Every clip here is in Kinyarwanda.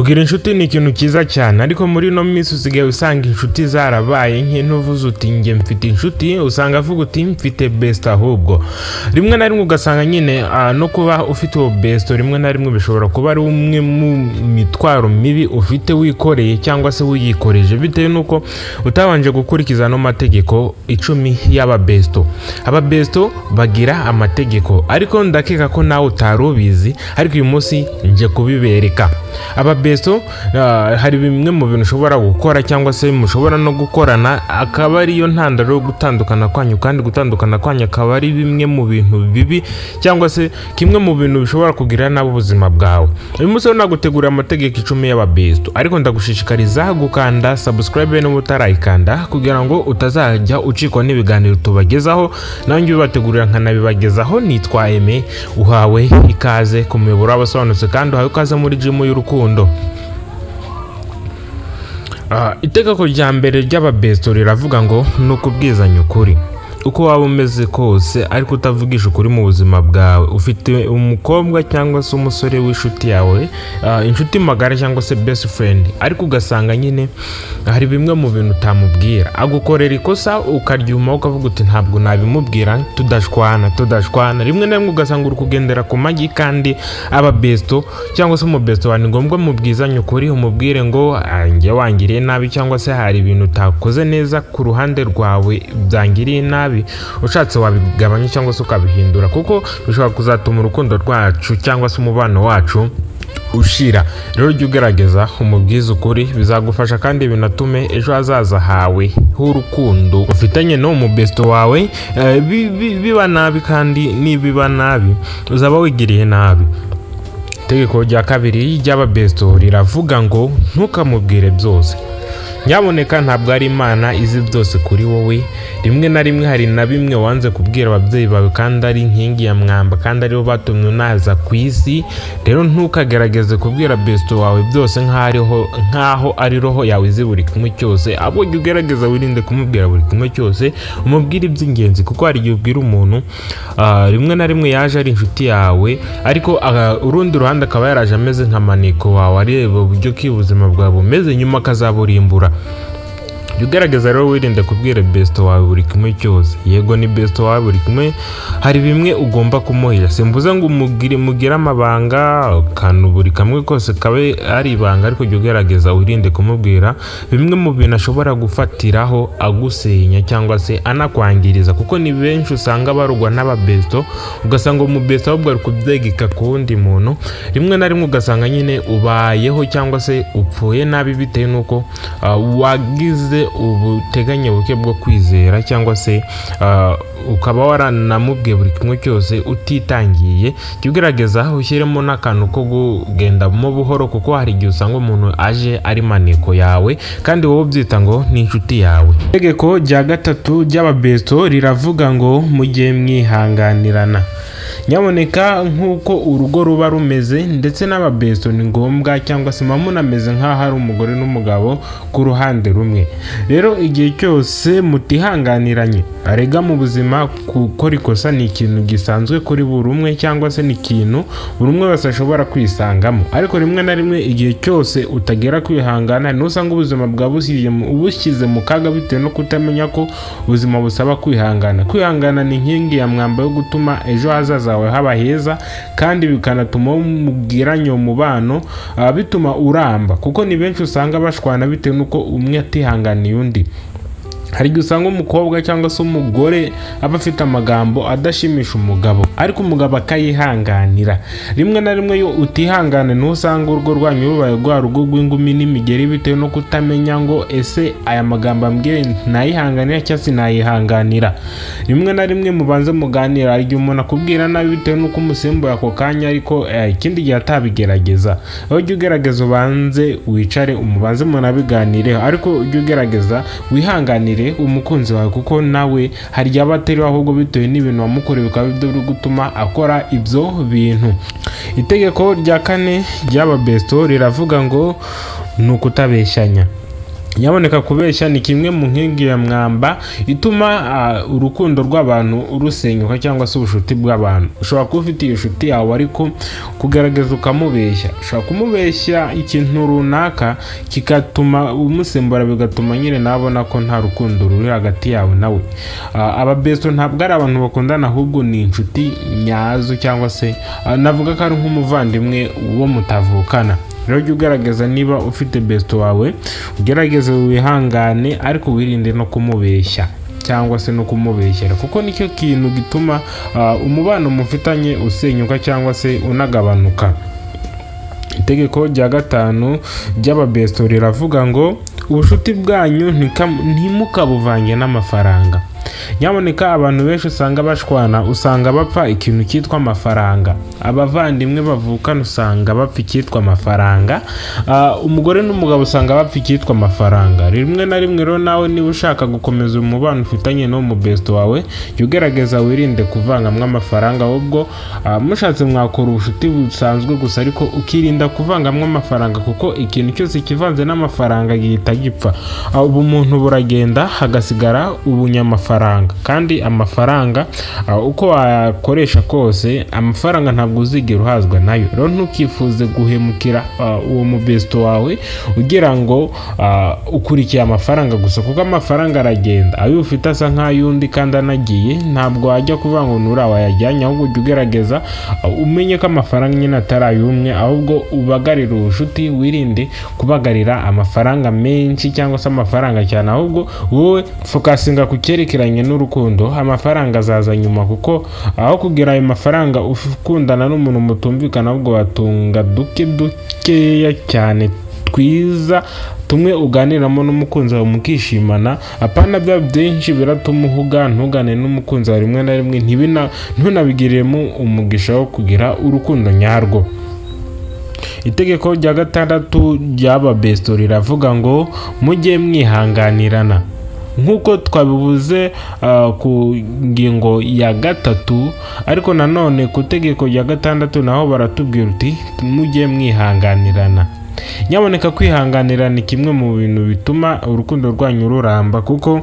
Kugira inshuti ni ikintu cyiza cyane, ariko muri ino minsi usigaye usanga inshuti zarabaye nke. Ntuvuze uti "Njye mfite inshuti", usanga avuga uti "Mfite besto". Ahubwo rimwe na rimwe ugasanga nyine no kuba ufite uwo besto, rimwe na rimwe bishobora kuba ari umwe mu mitwaro mibi ufite wikoreye cyangwa se wiyikoreje, bitewe n'uko utabanje gukurikiza ano mategeko 10 y'ababesto. Ababesto bagira amategeko, ariko ndakeka ko nawe utari ubizi, ariko uyu munsi nje kubibereka. Ababesto hari bimwe mu bintu ushobora gukora cyangwa se mushobora no gukorana, akaba ariyo ntandaro yo gutandukana kwanyu, kandi gutandukana kwanyu akaba ari bimwe mu bintu bibi cyangwa se kimwe mu bintu bishobora kugirira nabi ubuzima bwawe. Uyu munsi rero nagutegurira amategeko 10 y'ababesto, ariko ndagushishikariza gukanda subscribe niba utarayikanda, kugira ngo utazajya ucikwa n'ibiganiro tubagezaho. Nanjye ubibategurira nkanabibagezaho nitwa Aime. Uhawe ikaze ku muyoboro w'abasobanutse, kandi uhawe ikaze muri gym y'urukundo. Itegeko rya mbere ry'ababesto riravuga ngo ni ukubwizanya ukuri. Uko waba umeze kose, ariko utavugisha ukuri mu buzima bwawe, ufite umukobwa cyangwa se umusore w'inshuti yawe, inshuti magara cyangwa se best friend, ariko ugasanga nyine hari bimwe mu bintu utamubwira. Agukorera ikosa ukaryumaho, ukavuga uti "Ntabwo nabimubwira tudashwana, tudashwana." Rimwe na rimwe ugasanga uri kugendera ku magi, kandi aba besto cyangwa se umubesto wawe ni ngombwa mubwizanye ukuri, umubwire ngo "Njye wangiriye nabi", cyangwa se "Hari ibintu utakoze neza ku ruhande rwawe byangiriye nabi, ushatse wabigabanya cyangwa se ukabihindura, kuko bishobora kuzatuma urukundo rwacu cyangwa se umubano wacu ushira." Rero jya ugerageza umubwize ukuri, bizagufasha kandi binatume ejo hazaza hawe h'urukundo ufitanye n'uwo mubesto wawe biba nabi, kandi nibiba nabi uzaba wigiriye nabi. Itegeko rya kabiri ry'ababesto riravuga ngo ntukamubwire byose. Nyaboneka, ntabwo ari Imana izi byose kuri wowe. Rimwe na rimwe hari na bimwe wanze kubwira ababyeyi bawe, kandi ari inkingi ya mwamba, kandi aribo batumye unaza ku isi. Rero ntukagerageze kubwira besto wawe byose nk'aho ari roho yawe izi buri kimwe cyose. Ahubwo jya ugerageza wirinde kumubwira buri kimwe cyose, umubwire iby'ingenzi, kuko hari igihe ubwira umuntu rimwe na rimwe yaje ari inshuti yawe, ariko urundi ruhande akaba yaraje ameze nka maneko wawe, areba uburyo ki ubuzima bwawe bumeze, nyuma akazaburimbura. Jya ugerageza rero wirinde kubwira besto wawe buri kimwe cyose. Yego, ni besto wawe, buri kimwe hari bimwe ugomba kumuhira. Simvuze ngo mugire amabanga, akantu buri kamwe kose kabe ari ibanga, ariko jya ugerageza wirinde kumubwira bimwe mu bintu ashobora gufatiraho agusenya cyangwa se anakwangiriza, kuko ni benshi usanga barugwa n'ababesto, ugasanga umubesto ahubwo ari kubyegeka ku wundi muntu. Rimwe na rimwe ugasanga nyine ubayeho cyangwa se upfuye nabi, bitewe n'uko wagize ubuteganye buke bwo kwizera, cyangwa se ukaba waranamubwiye buri kimwe cyose utitangiye. Jya ugerageza ushyiremo n'akantu ko kugendamo buhoro, kuko hari igihe usanga umuntu aje ari maneko yawe kandi wowe ubyita ngo ni inshuti yawe. Itegeko rya gatatu ry'ababesto riravuga ngo mujye mwihanganirana. Nyaboneka, nk'uko urugo ruba rumeze, ndetse n'ababesto ni ngombwa, cyangwa se muba munameze nk'aho ari umugore n'umugabo ku ruhande rumwe. Rero igihe cyose mutihanganiranye, arega mu buzima gukora ikosa ni ikintu gisanzwe kuri buri umwe, cyangwa se ni ikintu buri umwe wese ashobora kwisangamo. Ariko rimwe na rimwe igihe cyose utagera kwihangana, niho usanga ubuzima bwawe bushyize mu kaga, bitewe no kutamenya ko ubuzima busaba kwihangana. Kwihangana ni inkingi ya mwamba yo gutuma ejo hazaza hawe haba heza, kandi bikanatuma mugiranye umubano bituma uramba, kuko ni benshi usanga bashwana bitewe n'uko umwe atihanganiye undi. Hari igihe usanga umukobwa cyangwa se umugore aba afite amagambo adashimisha umugabo, ariko umugabo akayihanganira. Rimwe na rimwe iyo utihangana, niho usanga urugo rwanyu rubaye rwa rugo rw'ingumi n'imigeri, bitewe no kutamenya ngo ese aya magambo ambwiye nayihanganira cyangwa sinayihanganira. Rimwe na rimwe mubanze muganira. Hari igihe umuntu akubwira nabi bitewe n'uko umusimbuye ako kanya, ariko ikindi gihe atabigerageza. Aho ujya ugerageza ubanze wicare, umubanze munabiganireho, ariko ujye ugerageza wihanganire umukunzi wawe, kuko nawe hari igihe aba atari we, ahubwo bitewe n'ibintu wamukoreye bikaba biri gutuma akora ibyo bintu. Itegeko rya kane ry'aba besto riravuga ngo ni ukutabeshyanya. Nyaboneka, kubeshya ni kimwe mu nkingi ya mwamba ituma urukundo rw'abantu rusenyuka cyangwa se ubucuti bw'abantu. Ushobora kuba ufite iyo nshuti yawe, ariko kugaragaza ukamubeshya, ushobora kumubeshya ikintu runaka kigatuma umusembura, bigatuma nyine nabona ko nta rukundo ruri hagati yawe nawe. Ababesto ntabwo ari abantu bakundana, ahubwo ni inshuti nyazo, cyangwa se navuga ko ari nk'umuvandimwe wo mutavukana. Rero jya ugaragaza, niba ufite besto wawe, ugerageze wihangane, ariko wirinde no kumubeshya cyangwa se no kumubeshyera, kuko nicyo kintu gituma umubano mufitanye usenyuka cyangwa se unagabanuka. Itegeko rya gatanu ry'ababesto riravuga ngo ubucuti bwanyu ntimukabuvange n'amafaranga. Nyamuneka, abantu benshi usanga bashwana, usanga bapfa ikintu cyitwa amafaranga. Abavandimwe bavukana usanga bapfa icyitwa amafaranga. Umugore n'umugabo usanga bapfa icyitwa amafaranga rimwe na rimwe. Rero nawe niba ushaka gukomeza umubano ufitanye n'uwo mubesto wawe, jya ugerageza wirinde kuvangamo amafaranga. Ahubwo mushatse mwakora ubucuti busanzwe gusa, ariko ukirinda kuvangamo amafaranga, kuko ikintu cyose kivanze n'amafaranga gihita gipfa. Ubumuntu buragenda, hagasigara ubunyamafaranga. Kandi amafaranga, uko wayakoresha kose, amafaranga ntabwo uzigera uhazwa nayo. Rero ntukifuze guhemukira uwo mubesto wawe ugira ngo ukurikiye amafaranga gusa, kuko amafaranga aragenda, ayo ufite asa nk'ay'undi, kandi anagiye ntabwo wajya kuvuga ngo nuriya wayajyanye. Ahubwo ujya ugerageza umenye ko amafaranga nyine atari ay'umwe, ahubwo ubagarire ubucuti, wirinde kubagarira amafaranga menshi cyangwa se amafaranga cyane. Ahubwo wowe focusinga ku cyerekeranye n'urukundo, amafaranga azaza nyuma, kuko aho kugira ayo mafaranga ukundana n'umuntu mutumvikana, ahubwo watunga duke dukeya cyane twiza, tumwe uganiramo n'umukunzi wawe mukishimana, apana bya byinshi biratuma uhuga ntugane n'umukunzi wawe rimwe na rimwe, ntunabigiriremo umugisha wo kugira urukundo nyarwo. Itegeko rya gatandatu ry'aba besto riravuga ngo mujye mwihanganirana. Nk'uko twabivuze ku ngingo ya gatatu, ariko nanone ku itegeko rya gatandatu naho baratubwira uti mujye mwihanganirana. Nyaboneka, kwihanganira ni kimwe mu bintu bituma urukundo rwanyu ruramba, kuko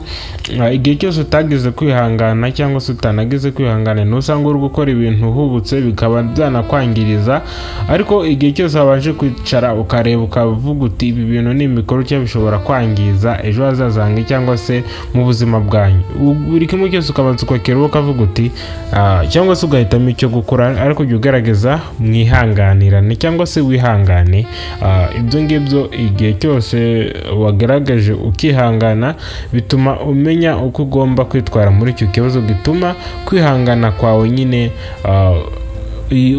igihe cyose utagize kwihangana cyangwa se utanagize kwihangana, ntusanga uri gukora ibintu uhubutse, bikaba byanakwangiriza. Ariko igihe cyose wabanje kwicara ukareba, ukavuga uti ibi bintu ni imikoro cyangwa bishobora kwangiza ejo hazaza hanjye cyangwa se mu buzima bwanyu, buri kimwe cyose ukabanza ukakira, ukavuga uti cyangwa se ugahitamo icyo gukora. Ariko jya ugerageza mwihanganirane cyangwa se wihangane. Ibyo ngibyo, igihe cyose wagaragaje ukihangana, bituma umenya uko ugomba kwitwara muri icyo kibazo, gituma kwihangana kwawe nyine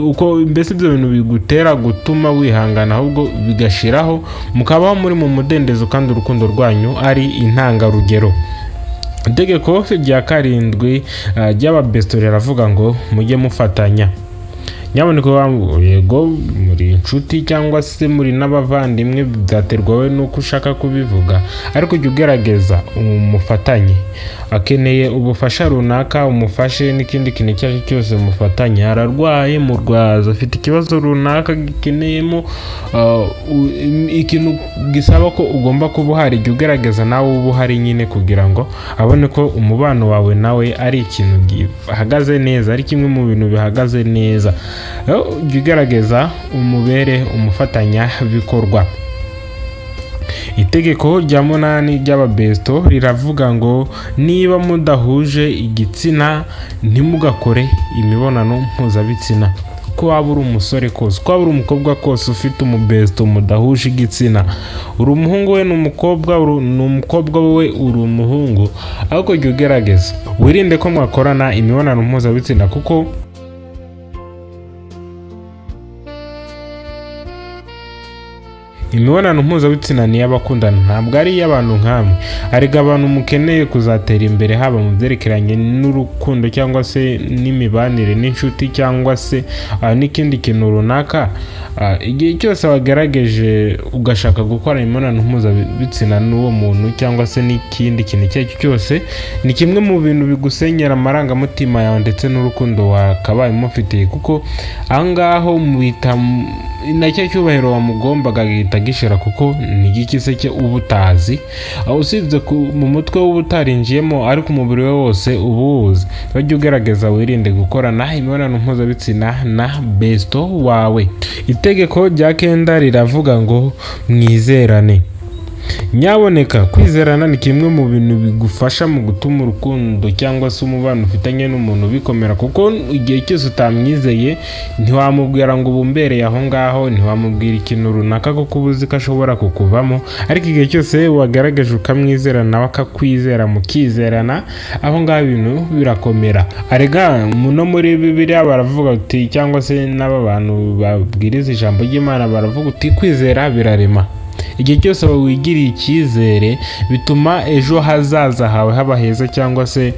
uko mbese ibyo bintu bigutera gutuma wihangana, ahubwo bigashiraho, mukabaho muri mu mudendezo kandi urukundo rwanyu ari intangarugero. Itegeko rya karindwi ry'ababesto riravuga ngo mujye mufatanya. Nyamuneka, yego muri inshuti cyangwa se muri n'abavandimwe, byaterwa wowe n'uko ushaka kubivuga, ariko jya ugerageza umufatanye. Akeneye ubufasha runaka, umufashe, n'ikindi kintu icyo ari cyo cyose mufatanye. Ararwaye, murwaza. Afite ikibazo runaka gikeneyemo ikintu gisaba ko ugomba kuba uhari, jya ugerageza nawe uba uhari nyine, kugira ngo abone ko umubano wawe nawe ari ikintu gihagaze neza, ari kimwe mu bintu bihagaze neza. Jya ugerageza umubere umufatanyabikorwa. Itegeko rya munani ry'ababesto riravuga ngo niba mudahuje igitsina, ntimugakore imibonano mpuzabitsina. Uko waba uri umusore kose, uko waba uri umukobwa kose, ufite umubesto mudahuje igitsina, uri umuhungu we ni umukobwa, ni umukobwa we uri umuhungu, ariko jya ugerageza wirinde ko mwakorana imibonano mpuzabitsina, kuko imibonano mpuzabitsina ni iy'abakundana, ntabwo ari iy'abantu nkamwe. Arega abantu mukeneye kuzatera imbere, haba mu byerekeranye n'urukundo cyangwa se n'imibanire n'inshuti cyangwa se n'ikindi kintu runaka. Igihe cyose wagerageje ugashaka gukora imibonano mpuzabitsina n'uwo muntu cyangwa se n'ikindi kintu icyo ari cyo cyose, ni kimwe mu bintu bigusenyera amarangamutima yawe ndetse n'urukundo wakabaye umufitiye, kuko aho ngaho muhita nacyo cyubahiro wamugombaga gihita gishira, kuko ni igiki se cye uba utazi? Aho usibye mu mutwe uba utarinjiyemo, ariko umubiri we wose uba uwuzi. Wajya ugerageza wirinde gukorana imibonano mpuzabitsina na besto wawe. Itegeko rya kenda riravuga ngo mwizerane. Nyaboneka, kwizerana ni kimwe mu bintu bigufasha mu gutuma urukundo cyangwa se umubano ufitanye n'umuntu bikomera, kuko igihe cyose utamwizeye ntiwamubwira ngo ubumbereye aho ngaho, ntiwamubwira ikintu runaka, kuko uba uzi ko ashobora kukuvamo. Ariko igihe cyose wagaragaje ukamwizera, nawe akakwizera, mukizerana, aho ngaho ibintu birakomera. Arega no muri Bibiliya baravuga uti, cyangwa se n'aba bantu babwiriza ijambo ry'Imana baravuga uti: "Kwizera birarema." Igihe cyose wigiriye icyizere bituma ejo hazaza hawe haba heza, cyangwa se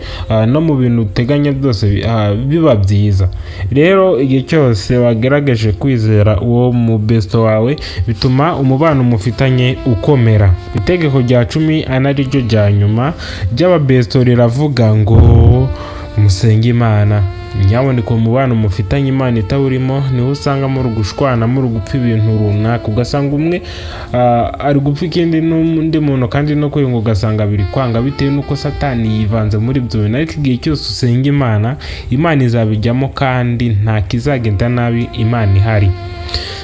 no mu bintu uteganya byose biba byiza. Rero igihe cyose wagaragaje kwizera uwo mu besto wawe, bituma umubano mufitanye ukomera. Itegeko rya 10, anariryo rya nyuma ry'ababesto, riravuga ngo musenge Imana. Nyaboneka, uwo mubano mufitanye Imana itawurimo, niho usanga muri gushwana, muri gupfa ibintu runaka, ugasanga umwe ari gupfa ikindi n'undi muntu, kandi no kwiyunga ugasanga biri kwanga bitewe n'uko Satani yivanze muri ibyo bintu. Ariko igihe cyose usenga Imana, Imana izabijyamo kandi nta kizagenda nabi Imana ihari.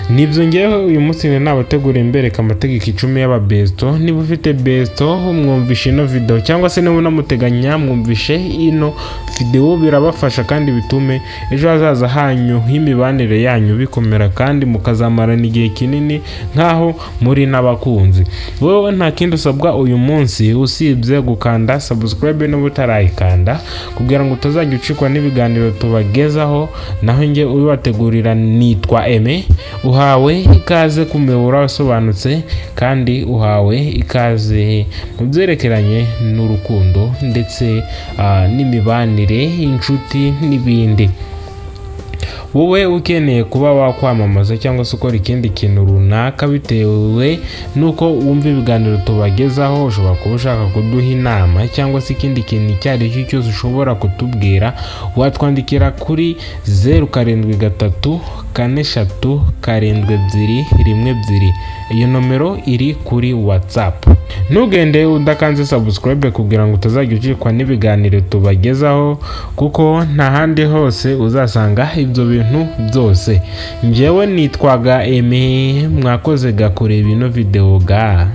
Nibyo, ngewe uyu munsi ni nabateguriye mbereka amategeko 10 y'ababesto. Niba ufite besto, mwumvishe ino video, cyangwa se niba unamuteganya, mwumvishe ino video, birabafasha kandi bitume ejo hazaza hanyu h'imibanire yanyu bikomera, kandi mukazamarana igihe kinini nk'aho muri n'abakunzi. Wowe nta kindi usabwa uyu munsi usibye gukanda subscribe niba utarayikanda, kugira ngo utazajya ucikwa n'ibiganiro tubagezaho. Naho njye ubibategurira nitwa Aime. Uhawe ikaze ku muyoboro wasobanutse, kandi uhawe ikaze mu byerekeranye n'urukundo ndetse n'imibanire, inshuti n'ibindi. Wowe ukeneye kuba wakwamamaza cyangwa se ukora ikindi kintu runaka bitewe n'uko wumva ibiganiro tubagezaho, ushobora kuba ushaka kuduha inama cyangwa se ikindi kintu icyo ari cyo cyose ushobora kutubwira, watwandikira kuri 0734377212. Iyo nomero iri kuri WhatsApp. Ntugende udakanze subscribe kugira ngo utazajya ucikwa n'ibiganiro tubagezaho, kuko nta handi hose uzasanga ibyo bintu byose. Njyewe nitwaga Aime. Mwakoze ga kureba ino video ga.